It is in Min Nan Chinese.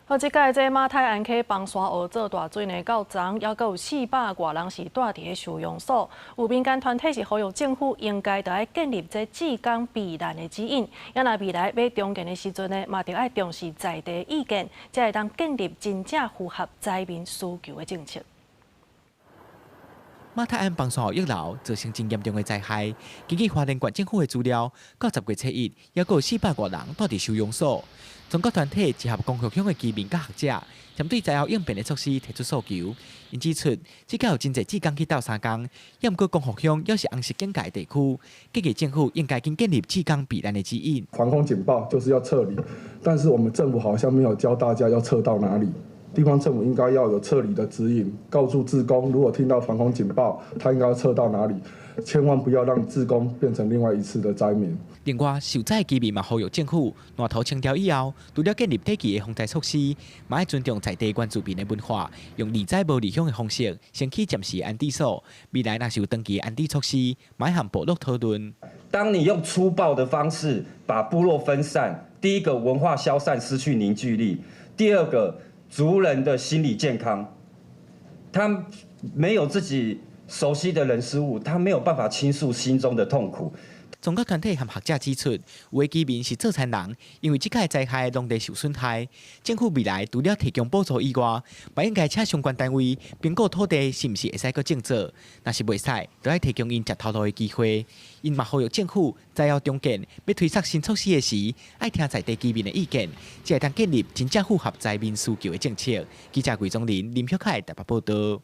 好，這擺這馬太鞍溪枋山湖做大水呢，到昨猶閣有四百外人是蹛佇咧收容所。有民間團體是呼籲政府應該著愛建立這志工避難的指引，也若未來欲重建的時陣呢，嘛著愛重視在地意見，才會當建立真正符合災民需求的政策。馬太鞍枋山湖溢流造成真嚴重的災害。根據花蓮縣政府的資料，到10月初一，猶閣有四百外人蹛佇收容所。宗教團體集合光復鄉的居民佮學者，針對災後應變的措施提出訴求。𪜶指出，這擺有真濟志工去鬥相共，猶毋過光復鄉猶是紅色警戒地區，建議政府應該緊建立志工避難的指引。防空警報就是要撤離，但是我們政府好像沒有教大家要撤到哪裡。地方政府應該要有撤離的指引，告訴志工，如果聽到防空警報，他應該要撤到哪裡，千萬不要讓志工變成另外一次的災民。另外，受災居民嘛呼籲政府，爛土清掉以後，除了建立短期的防災措施，嘛愛尊重在地原住民的文化，用離災無離鄉的方式，先起暫時安置所。未來若是有長期安置措施，嘛愛和部落討論。當你用粗暴的方式把部落分散，第一個文化消散，失去凝聚力；第二個，族人的心理健康，他沒有自己熟悉的人事物，他沒有辦法傾訴心中的痛苦。宗教團體和學者指出，有的居民是做田人，因為這擺災害農地受損害，政府未來除了提供補助以外，嘛應該請相關單位評估土地是毋是會使閣種作，若是袂使，就愛提供𪜶食頭路的機會。𪜶嘛呼籲政府災後重建欲推捒新措施的時，愛聽在地居民的意見，才會當建立真正符合災民需求的政策。記者魏宗林、林曉凱台北報道。